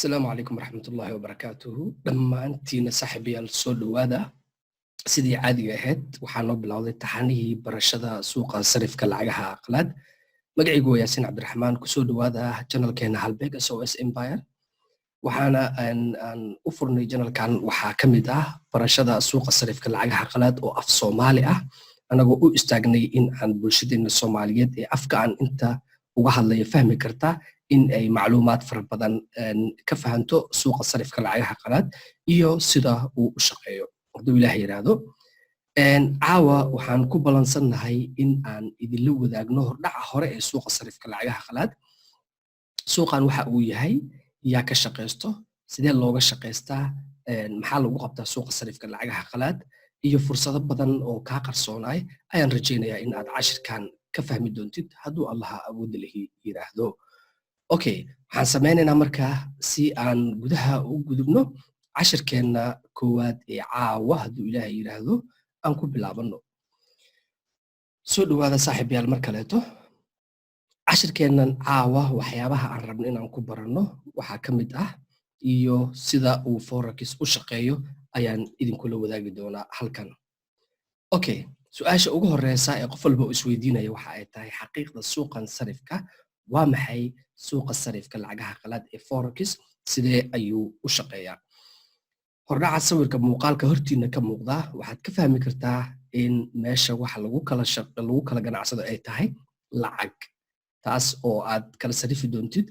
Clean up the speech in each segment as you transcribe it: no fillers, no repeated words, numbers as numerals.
Asalaamu calaykum waraxmatullaahi wabarakaatuhu. Dhammaantiina saaxiibayaal, soo dhowaada. Sidii caadiga ahayd, waxaa noo bilowday taxanihii barashada suuqa sarifka lacagaha qalaad. Magacaygu waa Yaasiin Cabdiraxmaan. Kusoo dhowaada channelkeena Halbeeg SOS Empire. Waxaana aan u furnay channelkan waxaa ka mid ah barashada suuqa sarifka lacagaha qalaad oo af Soomaali ah, anagoo u istaagnay in aan bulshadeena Soomaaliyeed ee afka aan inta uga hadlayo fahmi karta in ay macluumaad fara badan ka fahanto suuqa sarifka lacagaha qalaad iyo sida uu u shaqeeyo, hadduu Ilaah yidhaahdo. Caawa waxaan ku balansannahay in aan idinla wadaagno hordhaca hore ee suuqa sarifka lacagaha qalaad. Suuqan waxa uu yahay, yaa ka shaqaysto, sidee looga shaqaystaa, maxaa lagu qabtaa suuqa sarifka lacagaha qalaad iyo fursado badan oo kaa qarsoonaay ayaan rajaynayaa in aad cashirkan ka fahmi doontid, hadduu Allaha awoodda lihi yidhaahdo. Okay, waxaan samaynaynaa markaa si aan gudaha u gudubno cashirkeenna koowaad ee caawa, hadduu Ilaahay yidhaahdo, aan ku bilaabano. Soo dhowaada saaxiibayaal mar kaleeto. Cashirkeennan caawa waxyaabaha aan rabno inaan ku baranno waxaa ka mid ah iyo sida uu forex u shaqeeyo ayaan idinkula wadaagi doonaa halkan. Okay, su-aasha ugu horeysa ee qof walba uu isweydiinaya waxa ay tahay: xaqiiqda suuqan sarifka waa maxay? Suuqa sarifka lacagaha qalaad ee forex sidee ayuu u shaqeeyaa? Hordhaca sawirka muuqaalka hortiina ka muuqdaa waxaad ka fahmi kartaa in meesha waxa lagu kala ganacsado ay tahay lacag, taas oo aad kala sarifi doontid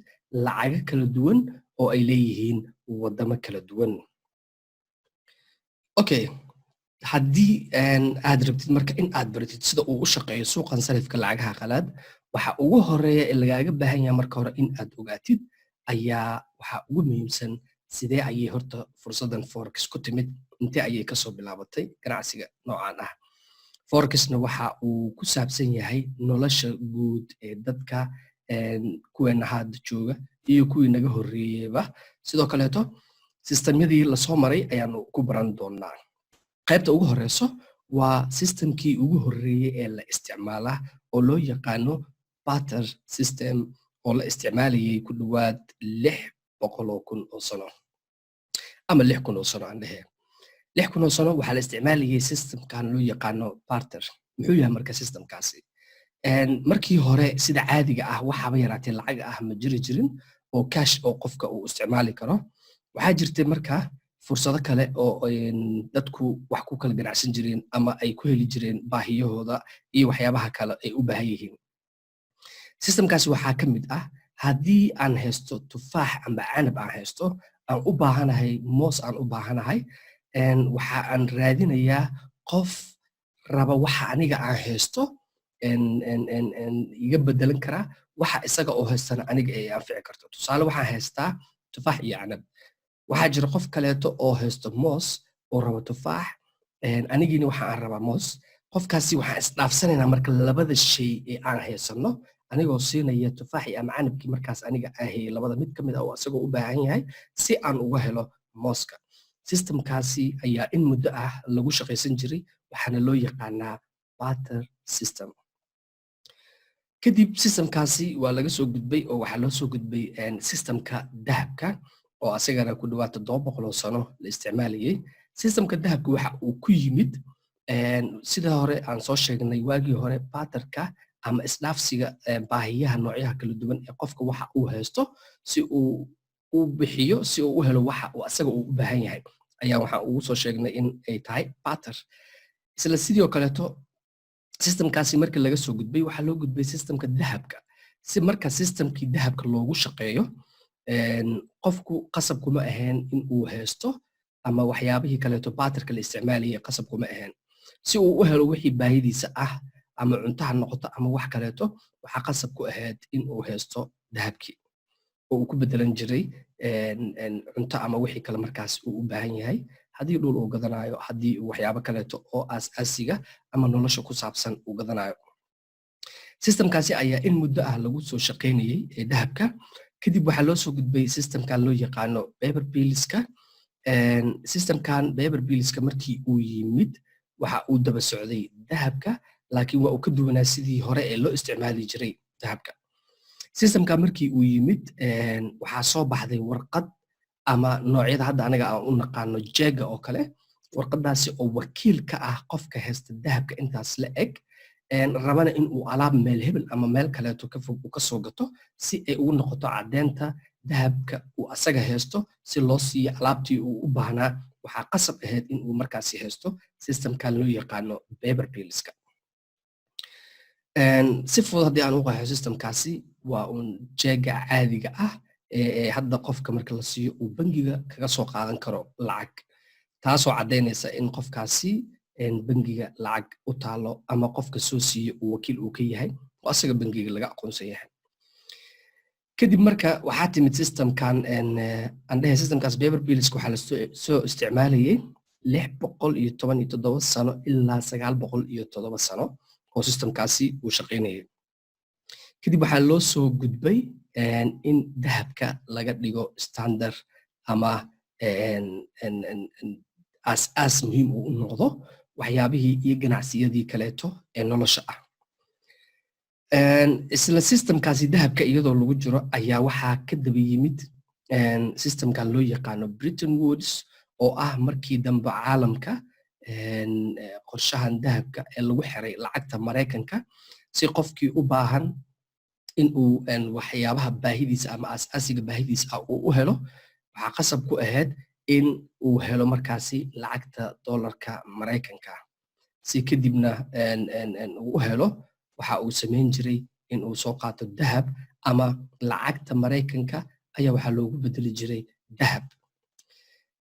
lacago kala duwan oo ay leeyihiin waddamo kala duwan. Okay, haddii aad rabtid marka in aad baratid sida uu u shaqeeyo suuqan sarifka lacagaha qalaad, waxa ugu horeeya ee lagaaga baahan yahay marka hore in aad ogaatid ayaa waxaa ugu muhiimsan: sidee ayay horta fursaddan forex ku timid? Intee ayay kasoo bilaabatay ganacsiga noocan ah? Forexna waxa uu ku saabsan yahay nolosha guud ee dadka, kuweena hadda jooga iyo kuwii naga horreeyeyba. Sidoo kaleeto systemyadii lasoo maray ayaanu ku baran doonaa. Qaybta ugu horeyso waa systemkii ugu horreeyey ee la isticmaalaa oo loo yaqaano barter system, oo la isticmaalayay ku dhowaad 600,000 oo sano ama 6,000 oo sano aan dhehe. 6,000 oo sano waxaa la isticmaalayay systemkan loo yaqaano barter. Muxuu yahay marka systemkaasi? Markii hore sida caadiga ah waxaaba yaraatee lacag ah ma jiri jirin oo cash oo qofka uu isticmaali karo. Waxaa jirtay marka fursado kale oo dadku wax ku kala ganacsan jireen ama ay ku heli jireen baahiyahooda iyo waxyaabaha kale ay u baahan yihiin. Systemkaasi waxaa ka mid ah: haddii aan haysto tufaax amba canab aan haysto, aan u baahanahay moos aan u baahanahay, waxa aan raadinayaa qof raba waxa aniga aan haysto iga bedelan karaa, waxa isaga oo haystana aniga ay anfici karto. Tusaale, waxaan haystaa tufaax iyo canab. Waxaa jira qof kaleeto oo haysto moos oo raba tufaax, anigiina waxa aan rabaa moos. Qofkaasi waxaan isdhaafsanaynaa marka labada shay ee aan haysano, anigoo siinaya tufaaxii ama canabkii markaas aniga aan hayay labada mid ka mid ah oo isagoo u baahan yahay, si aan uga helo mooska. Systemkaasi ayaa in muddo ah lagu shaqaysan jiray, waxaana loo yaqaanaa barter system. Kadib systemkaasi waa laga soo gudbay oo waxaa loo soo gudbay systemka dahabka, oo asagana ku dhawaad 700 oo sano la isticmaalayay. Systemka dahabka waxa uu ku yimid, sida hore aan soo sheegnay, waagii hore barterka ama isdhaafsiga baahiyaha noocyaha kala duwan ee qofka waxa uu haysto si uu u bixiyo si uu u helo waxa uu asaga uu u baahan yahay, ayaa waxaan ugu soo sheegnay in ay tahay barter. Isla sidoo kaleeto systemkaasi markii laga soo gudbay, waxaa loo gudbay systemka dahabka. Si marka systemkii dahabka loogu shaqeeyo, qofku qasab kuma ahayn in uu haysto ama waxyaabihii kaleeto barterka la isticmaalayay qasab kuma ahayn. Si uu u helo wixii baahidiisa ah, ama cunto ha noqoto ama wax kaleeto, waxaa qasab ku ahayd in uu haysto dahabkii oo uu ku bedelan jiray cunto ama wixii kale markaas uu u baahan yahay, haddii dhul uu gadanayo, haddii uu waxyaabo kaleeto oo aas-aasiga ama nolosha ku saabsan uu gadanayo. Systemkaasi ayaa in muddo ah lagu soo shaqaynayay ee dahabka. Kadib waxaa loo soo gudbay systemkan loo yaqaano paper billska. Systemkan paper billska markii uu yimid, waxa uu daba socday dahabka, laakiin waa uu ka duwanaa sidii hore ee loo isticmaali jiray dahabka. Systemka markii uu yimid, waxaa soo baxday warqad. Ama noocyada hadda anaga aan u naqaano jeega oo kale, warqadaasi oo wakiil ka ah qofka haysta dahabka intaas la eg, rabana in uu alaab meel hebel ama meel kaleeto ka fog uu ka soo gato, si ay ugu noqoto caddeynta dahabka uu asaga haysto, si loo siiyo alaabtii uu u baahnaa. Waxaa qasab ahayd in uu markaasi haysto systemkan loo yaqaano paper billska. Si fudud haddii aan u qeexo, systemkaasi waa uun jeega caadiga ah ee hadda qofka marka la siiyo uu bangiga kaga soo qaadan karo lacag, taasoo caddaynaysa in qofkaasi bangiga lacag u taalo ama qofka soo siiyo uu wakiil uu ka yahay oo asaga bangiga laga aqoonsan yahay. Kadib marka waxaa timid systemkan aan dhehe, systemkaas paper billska waxaa lasoo isticmaalayay 617 sano ilaa 907 sano oo systemkaasi uu shaqaynayay. Kadib waxaa loo soo gudbay in dahabka laga dhigo standard ama aas-aas muhiim uu u noqdo waxyaabihii iyo ganacsiyadii kaleeto ee nolosha ah. Isla systemkaasi dahabka iyadoo lagu jiro ayaa waxaa ka daba yimid systemkan loo yaqaano Bretton Woods, oo ah markii dambe caalamka qorshahan dahabka ee lagu xiray lacagta Maraykanka, si qofkii u baahan in uu waxyaabaha baahidiisa ama aas-aasiga baahidiisa ah uu u helo, waxaa qasab ku ahayd in uu helo markaasi lacagta dollarka Maraykanka. Si kadibna uu u helo, waxa uu samayn jiray in uu soo qaato dahab, ama lacagta Maraykanka ayaa waxaa loogu bedeli jiray dahab.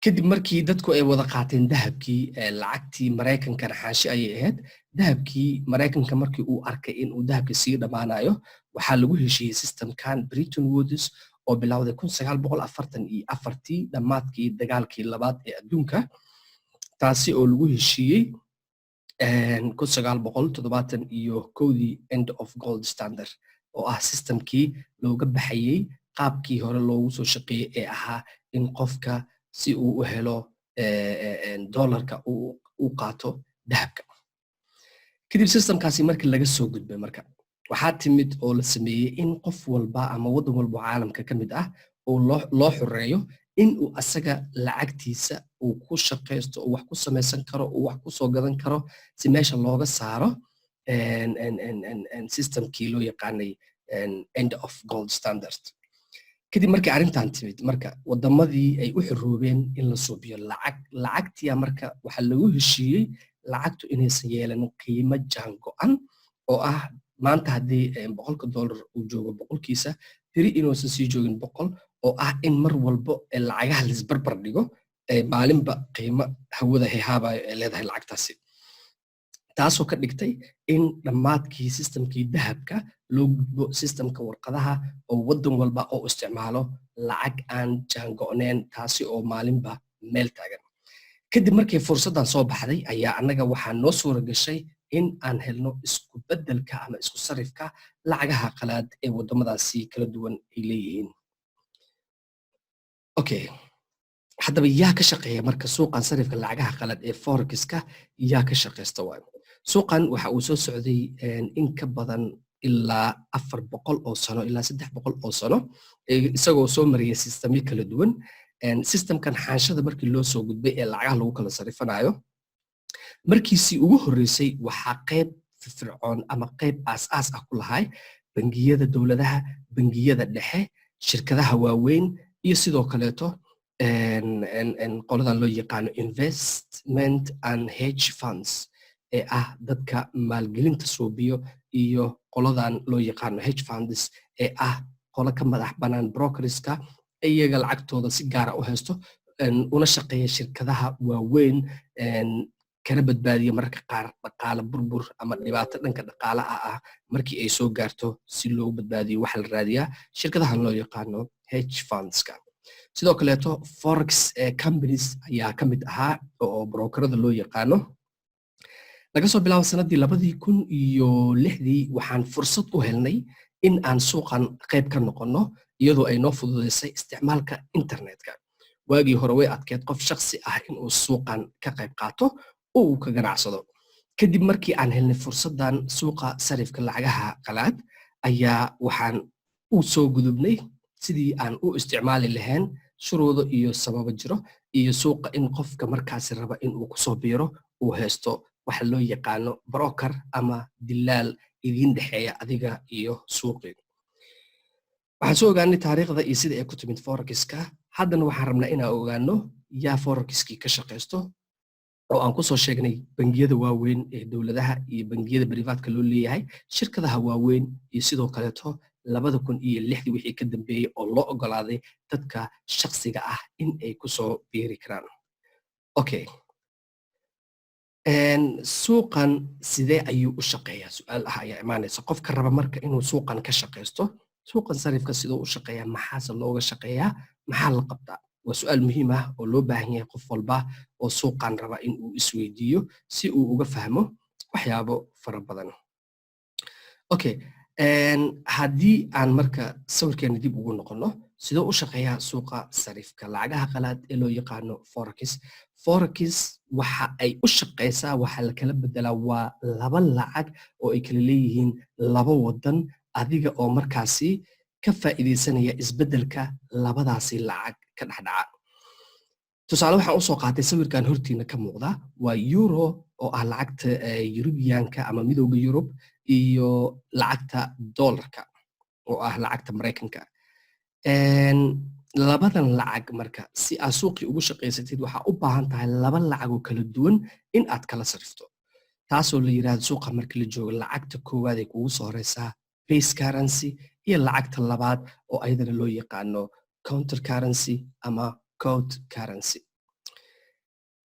Kadib markii dadku ay wada qaateen dahabkii, lacagtii Maraykankana xaashi ayay ahayd. Dahabkii Maraykanka markii uu arkay in uu dahabkii sii dhammaanayo, waxaa lagu heshiiyey systemkan Bretton Woods oo bilowday 1944-tii, dhammaadkii dagaalkii labaad ee adduunka, taasi oo lagu heshiiyey 1971-dii, end of gold standard, oo ah systemkii looga baxayey qaabkii hore loogu soo shaqeeyey ee ahaa in qofka si uu u helo dollarka uu qaato dahabka. Kadib systemkaasi markii laga soo gudbay, marka waxaa timid oo la sameeyey in qof walba ama waddan walba oo caalamka ka mid ah oo loo xoreeyo in uu asaga lacagtiisa uu ku shaqaysto, uu wax ku samaysan karo, uu wax ku soo gadan karo, si meesha looga saaro systemkii loo yaqaanay end of gold standard. Kadib markii arrintan timid, marka waddamadii ay u xoroobeen in la suubiyo lacag, lacagtiya marka waxaa lagu heshiiyey lacagtu inaysan yeelanin qiimo jaan go'an, oo ah maanta haddii $100 uu joogo boqolkiisa, beri inuusan sii joogin 100, oo ah in mar walbo lacagaha laisbarbar dhigo, maalinba qiimo hawada hehaabayo ay leedahay lacagtaasi, taasoo ka dhigtay in dhammaadkii systemkii dahabka loo gudbo systemka warqadaha, oo waddan walba oo isticmaalo lacag aan jaango'neen, taasi oo maalinba meel taagan. Kadib markii fursaddan soo baxday ayaa annaga waxaa noo suura gashay in aan helno isku beddelka ama isku sarifka lacagaha qalaad ee waddamadaasi kala duwan ay leeyihiin. Okay, haddaba yaa ka shaqeeya marka suuqan sarifka lacagaha qalaad ee forexiska? Yaa ka shaqeysta? Waayo, suuqan waxa uu soo socday in ka badan ilaa 400 oo sano ilaa 300 oo sano, isagoo soo maraya systemyo kala duwan. Systemkan xaanshada markii loo soo gudbay ee lacagaha lagu kala sarifanayo, markiisii ugu horreysay waxaa qayb firfircoon ama qayb aas-aas ah ku lahay bangiyada dowladaha, bangiyada dhexe, shirkadaha waaweyn iyo sidoo kaleeto qoladan loo yaqaano investment and hedge funds, ee ah dadka maalgelinta suubiyo, iyo qoladan loo yaqaano hedge funds, ee ah qolo ka madax bannaan brokerska, iyaga lacagtooda si gaara u haysto, una shaqeeya shirkadaha waaweyn, kana badbaadiya mararka qaar dhaqaale burbur ama dhibaato dhanka dhaqaalaha ah markii ay soo gaarto. Si loogu badbaadiyo waxaa la raadiyaa shirkadahan loo yaqaano hedge fundska. Sidoo kaleeto forex companies ayaa ka mid ahaa oo brokerada loo yaqaano. Laga soo bilaabo sanadii 2006-dii waxaan fursad u helnay in aan suuqan qayb ka noqonno, iyadoo ay noo fududeysay isticmaalka internetka. Waagii hore way adkeed qof shaksi ah inuu suuqan ka qayb qaato oo uu ka ganacsado. Kadib markii aan helnay fursaddan suuqa sarifka lacagaha qalaad, ayaa waxaan u soo gudubnay sidii aan u isticmaali lahayn Shuruudo iyo sababo jiro iyo suuqa in qofka markaasi raba in uu kusoo biiro uu haysto waxa loo yaqaano broker ama dilaal idiin dhexeeya adiga iyo suuqii. Waxaan soo ogaanay taariikhda iyo sida ay ku timid forexiska. Haddana waxaan rabnaa inaan ogaano yaa forexiskii ka shaqaysto, oo aan kusoo sheegnay bangiyada waaweyn ee dowladaha iyo bangiyada private-ka loo leeyahay, shirkadaha waaweyn, iyo sidoo kaleeto 2006dii wixii ka dambeeyey oo loo ogolaaday dadka shaksiga ah in ay kusoo biiri karaan. Okay, suuqan sidee ayuu u shaqeeyaa? Su-aal ah ayaa imaanaysa. Qofka raba marka inuu suuqan ka shaqaysto, suuqan sarifka sidoo u shaqeeyaa, maxaase looga shaqeeyaa, maxaa la qabtaa? Waa su-aal muhiim ah oo loo baahan yahay qof walba oo suuqan raba in uu isweydiiyo si uu uga fahmo waxyaabo fara badan. Okay, haddii aan marka sawirkeena dib ugu noqono, sidoo u shaqeeyaa suuqa sarifka lacagaha qalaad ee loo yaqaano forex? Forex waxa ay u shaqeysaa, waxaa la kala bedelaa waa laba lacag oo ay kala leeyihiin laba wadan, adiga oo markaasi ka faa'iidaysanaya isbeddelka labadaasi lacag ka dhexdhaca. Tusaale waxaan usoo qaatay sawirkan hortiina ka muuqda, waa euro oo ah lacagta Yurubiyaanka ama Midowga Yurub iyo lacagta dollarka oo ah lacagta Maraykanka. Labadan lacag marka si aad suuqii ugu shaqaysatid, waxaa u baahan tahay laba lacag oo kala duwan in aad kala sarifto, taasoo la yidhahdo suuqa marka la joogo lacagta koowaad ay kugu soo horeysaa base currency iyo lacagta labaad oo ayadana loo yaqaano counter currency ama quote currency.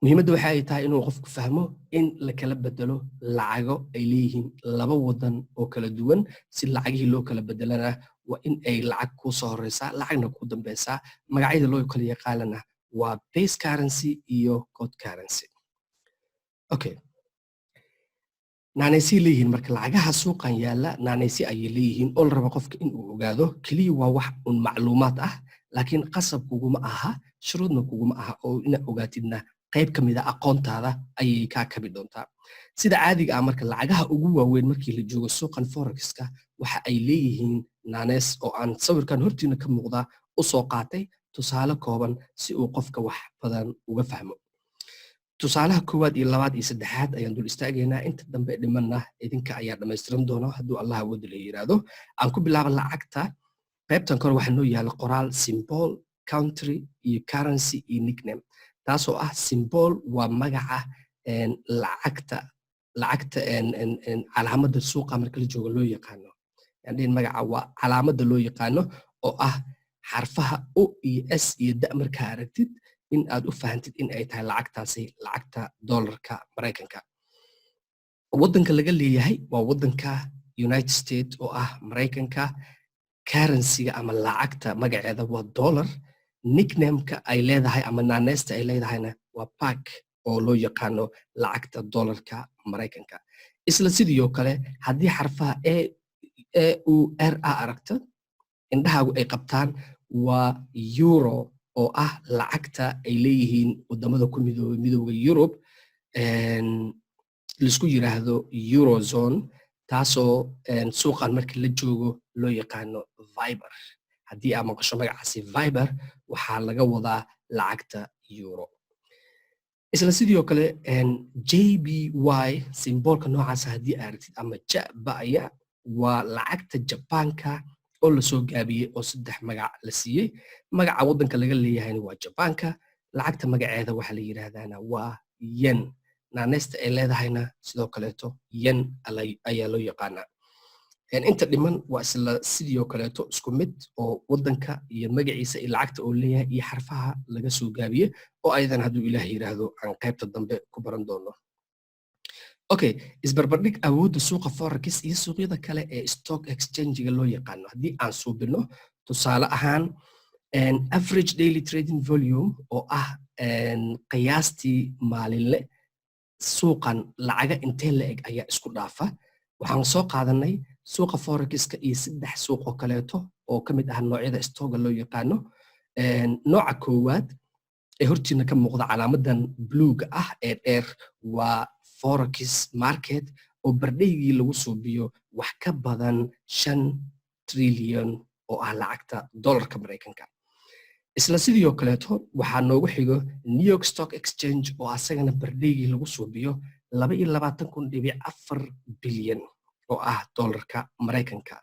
Muhiimadda waxa ay tahay inuu qofku fahmo in la kala bedelo lacago ay leeyihiin laba wadan oo kala duwan. Si lacagihii loo kala bedelana, waa in ay lacag kuu soo horeysaa, lacagna kuu dambeysaa. Magacyada loo kala yaqaanana waa base currency iyo quote currency. Okay, naanaysay leeyihiin marka lacagaha suuqan yaalla, naanaysi ayay leeyihiin oo la raba qofka in uu ogaado. Keliya waa wax un macluumaad ah, laakiin qasab kuguma aha, shuruudna kuguma aha, oo inaad ogaatidna qayb ka mid a aqoontaada ayay kaa kabi doontaa. Sida caadiga ah marka lacagaha ugu waaweyn markii la joogo suuqan forexiska waxa ay leeyihiin naanees oo aan sawirkan hortiina ka muuqda u soo qaatay tusaale kooban si uu qofka wax badan uga fahmo. Tusaalaha koowaad iyo labaad iyo saddexaad ayaan dul istaagaynaa. Inta dambe dhimanna idinka ayaa dhammaystiran doona hadduu Allah awoodda la yiraahdo. Aan ku bilaaba lacagta. Qaybtan kore waxaa noo yaala qoraal symbol, country iyo currency iyo nickname, taasoo ah symbol waa magaca lacagta, lacagta calaamadda suuqa marka la joogo loo yaqaano. Yaan magaca, waa calaamadda loo yaqaano oo ah xarfaha O iyo S iyo D markaa aragtid in aad u fahantid in ay tahay lacagtaasi lacagta dollarka Maraykanka. Waddanka laga leeyahay waa waddanka United States oo ah Maraykanka. Currencyga ama lacagta magaceeda waa dollar. Nicknameka ay leedahay ama naaneysta ay leedahayna waa buck oo loo yaqaano lacagta dollarka Maraykanka. Isla sidii oo kale, haddii xarfaha A A U R A aragto, indhahaagu ay qabtaan, waa euro oo ah lacagta ay leeyihiin wadamada ku midoobay Midooda Yurub, laisku yiraahdo Eurozone, taasoo suuqan markii la joogo loo yaqaano Viber. Haddii aad maqasho magacaasi Viber, waxaa laga wadaa lacagta euro. Isla sidii oo kale JPY, symbolka noocaasa haddii aad aragtid ama jabaya, waa lacagta Jabaanka oo lasoo gaabiyey oo saddex magac la siiyey. Magaca waddanka laga leeyahayna waa Jabaanka. Lacagta magaceeda waxaa la yidhaahdaana waa yen. Naaneysta ay leedahayna sidoo kaleeto yen ayaa loo yaqaanaa. Inta dhiman waa isla sidii oo kaleeto, isku mid oo waddanka iyo magaciisa iyo lacagta oo leeyahay iyo xarfaha laga soo gaabiye, oo ayadan hadduu Ilaah yidhaahdo aan qaybta dambe ku baran doono. Okay, isbarbardhig awoodda suuqa forex iyo suuqyada kale ee stock exchange-ga loo yaqaano haddii aan suubino, tusaale ahaan average daily trading volume oo ah qiyaastii maalinle suuqan lacaga intee la eg ayaa isku dhaafa. Waxaan soo qaadanay suuqa forexiska iyo saddex suuq oo kaleeto oo ka mid ah noocyada stocka loo yaqaano. Nooca koowaad ee hortiina ka muuqda, calaamadan bluega ah ee dheer, waa forex market oo per day-gii lagu suubiyo wax ka badan 5 trillion oo ah lacagta dollarka Maraykanka. Isla sidii oo kaleeto waxaa noogu xigo New York Stock Exchange, oo asagana per daygii lagu suubiyo 22,000.4 bilyan oo ah dollarka Maraykanka.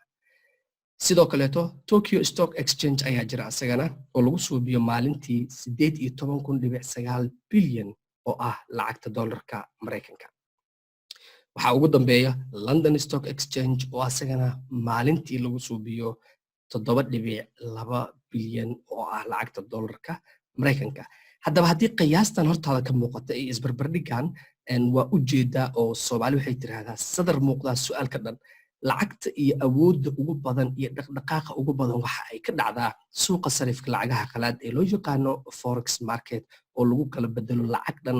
Sidoo kaleeto Tokyo Stock Exchange ayaa jira asagana, oo lagu suubiyo maalintii 18,000.9 bilyan oo ah lacagta dollarka Maraykanka. Waxaa ugu dambeeya London Stock Exchange, oo asagana maalintii lagu suubiyo 7.2 bilyan oo ah lacagta dollarka Maraykanka. Haddaba haddii qiyaastan hortaada ka muuqata iyo isbarbardhigan waa ujeedaa, oo Soomaali waxay tiraahdaa sadar muuqdaa su-aal ka dhan. Lacagta iyo awoodda ugu badan iyo dhaqdhaqaaqa ugu badan waxa ay ka dhacdaa suuqa sarifka lacagaha qalaad ee loo yaqaano forex market, oo lagu kala bedelo lacag dhan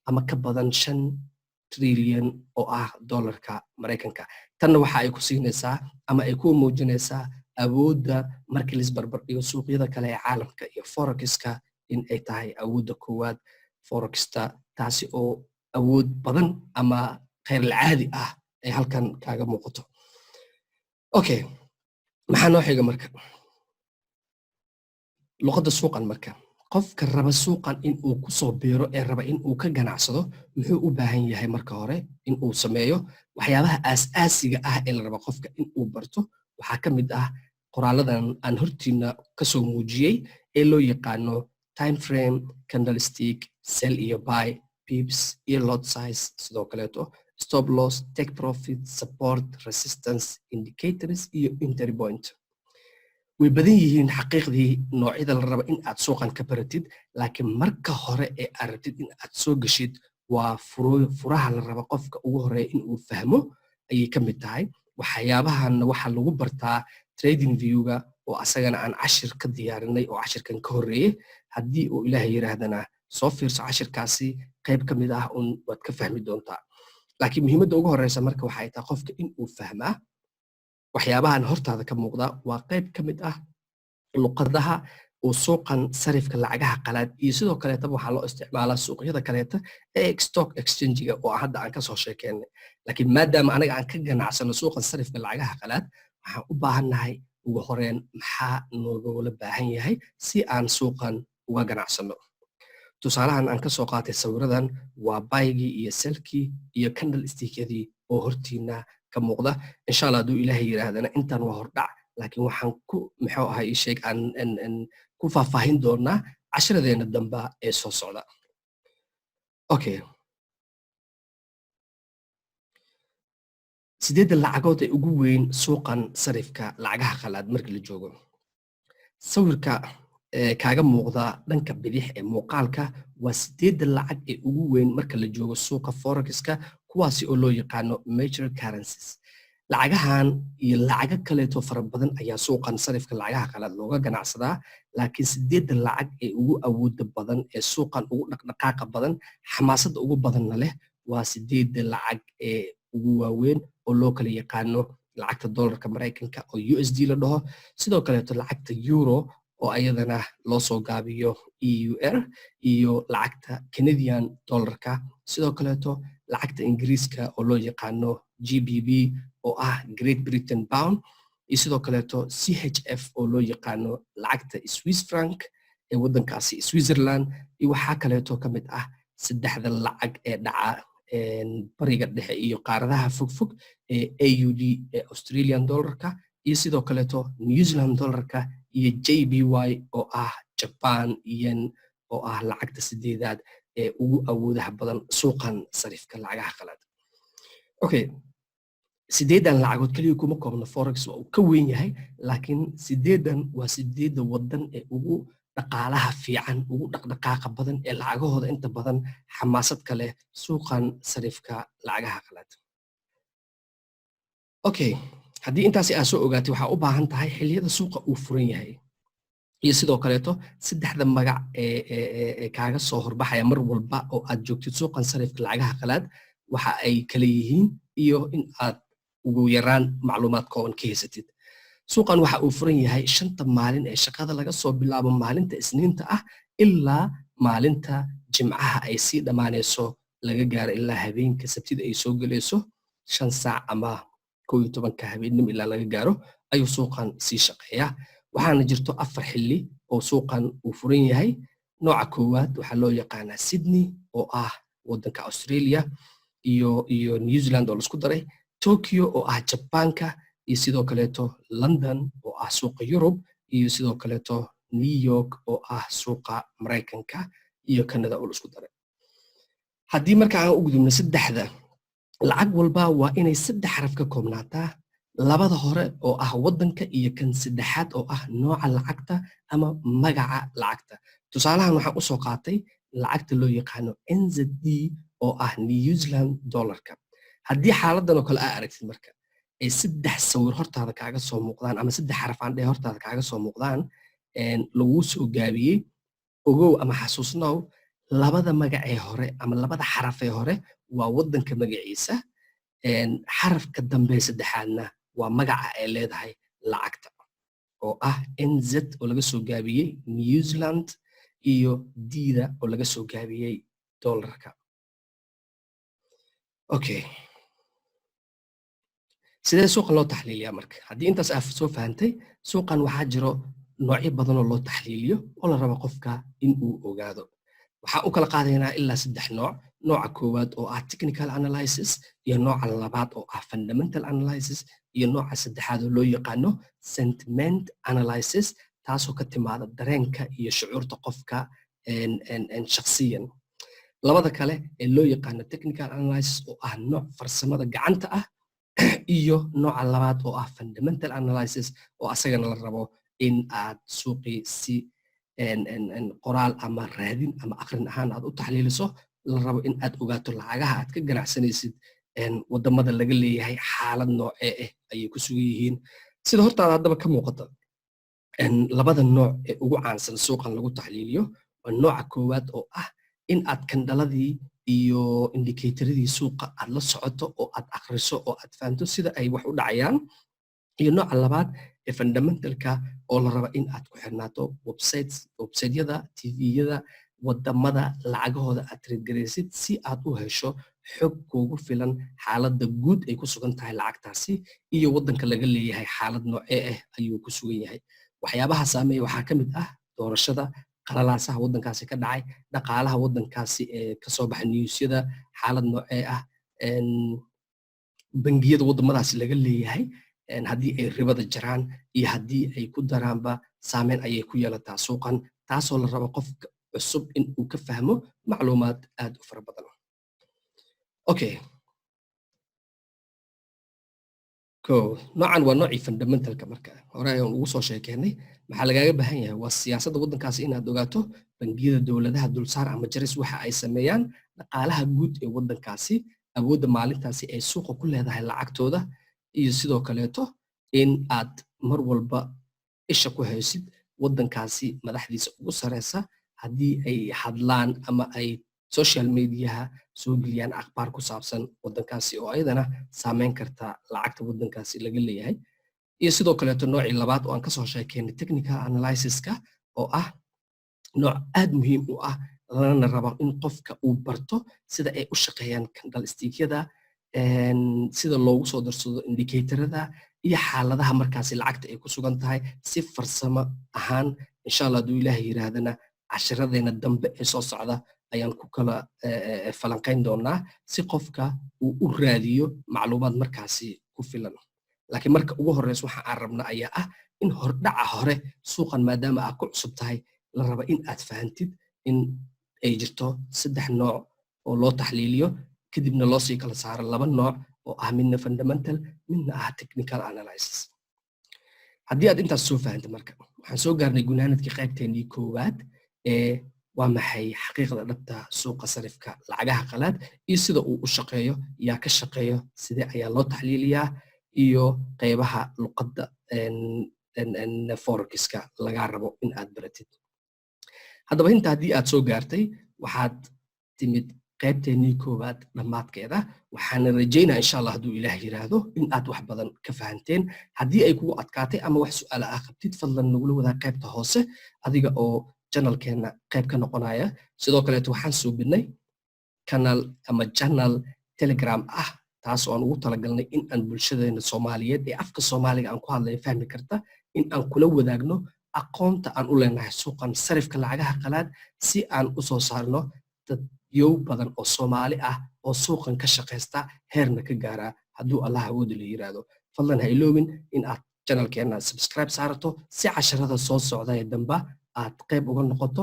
ama ka badan 5 trilyan oo ah dollarka Maraykanka. Tanna waxa ay ku siinaysaa ama ay ku muujinaysaa awoodda markii laisbarbar dhigo suuqyada kale ee caalamka iyo forexiska in ay tahay awoodda koowaad forexta, taasi oo awood badan ama khayralcaadi ah ay halkan kaaga muuqato. Okay, maxaa noo xiga marka? Luqadda suuqan. Marka qofka raba suuqan in uu kusoo biiro ee raba in uu ka ganacsado, muxuu u baahan yahay marka hore in uu sameeyo? Waxyaabaha aas-aasiga ah ee la raba qofka in uu barto waxaa ka mid ah qoraaladan aan hortiina kasoo muujiyey ee loo yaqaano time frame, candlestick, sell iyo buy, pips iyo lot size, sidoo kaleeto stop loss, take profit, support, resistance, indicators iyo entry point. Way badan yihiin xaqiiqdii noocyada la raba in aad suuqan ka baratid, laakiin marka hore ee aad rabtid in aad soo geshid, waa furaha la raba qofka ugu horeeya in uu fahmo ayay ka mid tahay. Waxyaabahanna waxaa lagu bartaa Trading Viewga, oo asagana aan cashir ka diyaarinay oo cashirkan ka horreeyey. Haddii uu Ilaahay yidhaahdana, soo fiirso cashirkaasi, qayb ka mid ah un waad ka fahmi doontaa. Laakiin muhiimadda ugu horeysa marka waxay tahay qofka in uu fahmaa waxyaabahan hortaada ka muuqda waa qayb ka mid ah luqadaha uu suuqan sarifka lacagaha qalaad, iyo sidoo kaleetaba waxaa loo isticmaalaa suuqyada kaleeta ee stock exchange-ga oo hadda aan kasoo sheekeynay. Laakiin maadaama anaga aan ka ganacsano suuqan sarifka lacagaha qalaad, waxaan u baahannahay ugu horeen maxaa noogala baahan yahay si aan suuqan uga ganacsano? Tusaalahan aan kasoo qaatay sawiradan waa buygii iyo sellkii iyo candlestickadii oo hortiina ka muuqda. Insha Allah, hadduu Ilaahay yidhaahdana, intan waa hordhac, laakiin waxaan ku muxuu ahay sheeg aan ku faahfaahin doonaa cashiradeena damba ee soo socda. Okay, sideedda lacagood ee ugu weyn suuqan sarifka lacagaha qalaad markii la joogo. Sawirka kaaga muuqda dhanka bidix ee muuqaalka waa sideedda lacag ee ugu weyn marka la joogo suuqa forexiska, kuwaasi oo loo yaqaano major currencies. Lacagahan iyo lacago kaleeto fara badan ayaa suuqan sarifka lacagaha qalaad looga ganacsadaa, laakiin sideedda lacag ee ugu awooda badan ee suuqan ugu dhaqdhaqaaqa badan, xamaasadda ugu badanna leh, waa sideedda lacag ee ugu waaweyn oo loo kala yaqaano lacagta dollarka Maraykanka oo USD la dhaho, sidoo kaleeto lacagta euro oo ayadana loo soo gaabiyo EUR, iyo lacagta Canadian dollarka, sidoo kaleeto lacagta Ingiriiska oo loo yaqaano GBP oo ah Great Britain pound, iyo sidoo kaleeto CHF oo loo yaqaano lacagta Swiss franc ee waddankaasi Switzerland, iyo waxaa kaleeto ka mid ah saddexda lacag ee dhaca Bariga Dhexe iyo qaaradaha fogfog ee AUD ee Australian dollarka, iyo sidoo kaleeto New Zealand dollarka, iyo JPY oo ah Japan yen, oo ah lacagta sideedaad ee ugu awoodaha badan suuqan sarifka lacagaha qalaad. Okay, sideedan lacagood keliya kuma koobna forex, waa uu ka weyn yahay, laakiin sideedan waa sideedda waddan ee ugu dhaqaalaha fiican, ugu dhaqdhaqaaqa badan, ee lacagahooda inta badan xamaasad ka leh suuqan sarifka lacagaha qalaad. Okay, haddii intaasi aad soo ogaatay, waxaa u baahan tahay xilliyada suuqa uu furan yahay iyo sidoo kaleeto saddexda magac ee kaaga soo horbaxaya mar walba oo aad joogtid suuqan sarifka lacagaha qalaad waxa ay kala yihiin, iyo in aad ugu yaraan macluumaad kooban ka haysatid. Suuqan waxa uu furan yahay shanta maalin ee shaqada, laga soo bilaabo maalinta Isniinta ah ilaa maalinta Jimcaha ay sii dhammaanayso, laga gaaro ilaa habeenka Sabtida ay soo gelayso 5 saac ama 11-ka habeennimo ilaa laga gaaro ayuu suuqan sii shaqeeyaa. Waxaana jirto afar xilli oo suuqan uu furan yahay. Nooca koowaad waxaa loo yaqaanaa Sydney, oo ah waddanka Australia iyo New Zealand oo laisku daray, Tokyo oo ah Jabaanka, iyo sidoo kaleeto London oo ah suuqa Yurub, iyo sidoo kaleeto New York oo ah suuqa Maraykanka iyo Canada oo laisku daray. Haddii marka aan u gudubno saddexda, lacag walba waa inay saddex xaraf ka koobnaataa: labada hore oo ah waddanka iyo kan saddexaad oo ah nooca lacagta ama magaca lacagta. Tusaalahan waxaan usoo qaatay lacagta loo yaqaano NZD oo ah New Zealand dollarka. Haddii xaaladan oo kale aa aragtid, marka ay saddex sawir hortaada kaaga soo muuqdaan ama saddex xaraf aan dhehe hortaada kaaga soo muuqdaan laguu soo gaabiyey, ogow ama xasuusnow, labada magacee hore ama labada xarafee hore waa waddanka magaciisa, xarafka dambe saddexaadna waa magaca ay leedahay lacagta, oo ah NZ oo laga soo gaabiyey New Zealand iyo D-da oo laga soo gaabiyey dollarka. Okay, sidee suuqa loo taxliiliyaa? Marka haddii intaas aad soo fahantay, suuqan waxaa jiro noocyo badanoo loo taxliiliyo oo la rabo qofka in uu ogaado. Waxaa u kala qaadaynaa ilaa saddex nooc: nooca koowaad oo ah technical analysis, iyo nooca labaad oo ah fundamental analysis, iyo nooca saddexaad oo loo yaqaano sentiment analysis, taasoo ka timaada dareenka iyo shucuurta qofka shakhsiyan. Labada kale ee loo yaqaano technical analysis, oo ah nooc farsamada gacanta ah, iyo nooca labaad oo ah fundamental analysis, oo asagana la rabo in aad suuqii si qoraal ama raadin ama aqrin ahaan aad u taxliiliso, la rabo in aad ogaato lacagaha aad ka ganacsanaysid, wadamada laga leeyahay, xaalad noocee ah ayay ku sugan yihiin. Sida hortaada haddaba ka muuqata, labada nooc ee ugu caansan suuqan lagu taxliiliyo waa nooca koowaad oo ah in aad candle-adii iyo indicatoradii suuqa aad la socoto oo aad akhriso oo aad fahamto sida ay wax u dhacayaan, iyo nooca labaad ee fundamentalka oo la raba in aad ku xirnaato websites, websiteyada, TV-yada wadamada lacagahooda aad trade garaysid, si aad u hesho xog kuugu filan xaaladda guud ay ku sugan tahay lacagtaasi iyo waddanka laga leeyahay xaalad noocee ah ayuu ku sugan yahay. Waxyaabaha saameeya waxaa ka mid ah doorashada, qalalaasaha waddankaasi ka dhacay, dhaqaalaha waddankaasi ee kasoo baxa newsyada, xaalad noocee ah bangiyada waddamadaasi laga leeyahay haddii ay ribada jaraan iyo haddii ay ku daraanba, saameyn ayay ku yeelataa suuqan, taasoo la rabo qofka cusub in uu ka fahmo macluumaad aad u fara badan. Okay, ko noocan waa noocii fundamentalka. Marka hore ayaan ugu soo sheekeynay. Maxaa lagaaga baahan yahay? Waa siyaasadda waddankaasi inaad ogaato, bangiyada dowladaha dulsaar ama jaris waxa ay sameeyaan, dhaqaalaha guud ee waddankaasi, awoodda maalintaasi ay suuqa ku leedahay lacagtooda, iyo sidoo kaleeto in aad mar walba isha ku haysid waddankaasi madaxdiisa ugu sareysa haddii ay hadlaan ama ay social mediaha soo geliyaan akhbaar ku saabsan waddankaasi oo ayadana saameyn karta lacagta waddankaasi laga leeyahay. Iyo sidoo kaleeto noocii labaad oo aan kasoo sheekeynay, technical analysiska, oo ah nooc aad muhiim u ah, lana rabo in qofka uu barto sida ay u shaqeeyaan candlestickyada, sida loogu soo darsado indicatorada iyo xaaladaha markaasi lacagta ay ku sugan tahay si farsamo ahaan. Insha Allah, hadduu Ilaahay yiraahdana, cashiradeena dambe ee soo socda ayaan ku kala falanqayn doonaa, si qofka uu u raadiyo macluumaad markaasi ku filan. Laakiin marka ugu horeysa waxa aan rabna ayaa ah in hordhaca hore suuqan, maadaama aad ku cusub tahay, la raba in aad fahantid in ay jirto saddex nooc oo loo taxliiliyo, kadibna loo sii kala saaro laba nooc oo ah midna fundamental, midna ah technical analysis. Haddii aad intaas soo fahantay, marka waxaan soo gaarnay gunaanadkii qaybteennii koowaad ee waa maxay xaqiiqda dhabta suuqa sarifka lacagaha qalaad iyo sida uu u shaqeeyo, yaa ka shaqeeyo, sidee ayaa loo taxliiliyaa, iyo qaybaha luqadda forexiska lagaa rabo in aad baratid. Haddaba inta haddii aad soo gaartay, waxaad timid qaybteennii koowaad dhammaadkeeda. Waxaana rajaynaa, insha Allah, hadduu Ilaah yiraahdo, in aad wax badan ka fahanteen. Haddii ay kugu adkaatay ama wax su'aala ah qabtid, fadlan nagula wadaag qaybta hoose adiga oo channelkeenna qayb ka noqonaya. Sidoo kaleeto waxaan suubinay channel ama channel Telegram ah, taas oo aan ugu talagalnay in aan bulshadeena Soomaaliyeed ee afka Soomaaliga aan ku hadlaya fahmi karta in aan kula wadaagno Aqoonta aan u leenahay suuqan sarifka lacagaha qalaad, si aan u soo saarno dad yow badan oo Soomaali ah oo suuqan ka shaqaysta, heerna ka gaara, hadduu Allah awooda la yiraahdo. Fadlan ha iloobin in aad channelkeena subscribe saarato, si casharada soo socda ee damba aad qayb uga noqoto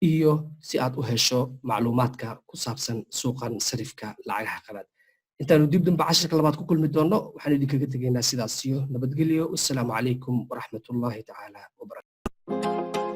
iyo si aad u hesho macluumaadka ku saabsan suuqan sarifka lacagaha qalaad. Intaanu dib damba cashirka labaad ku kulmi doonno, waxaan idinkaga tegaynaa sidaas iyo nabadgelyo. Wassalaamu calaykum waraxmatullaahi tacaala wabarakatu.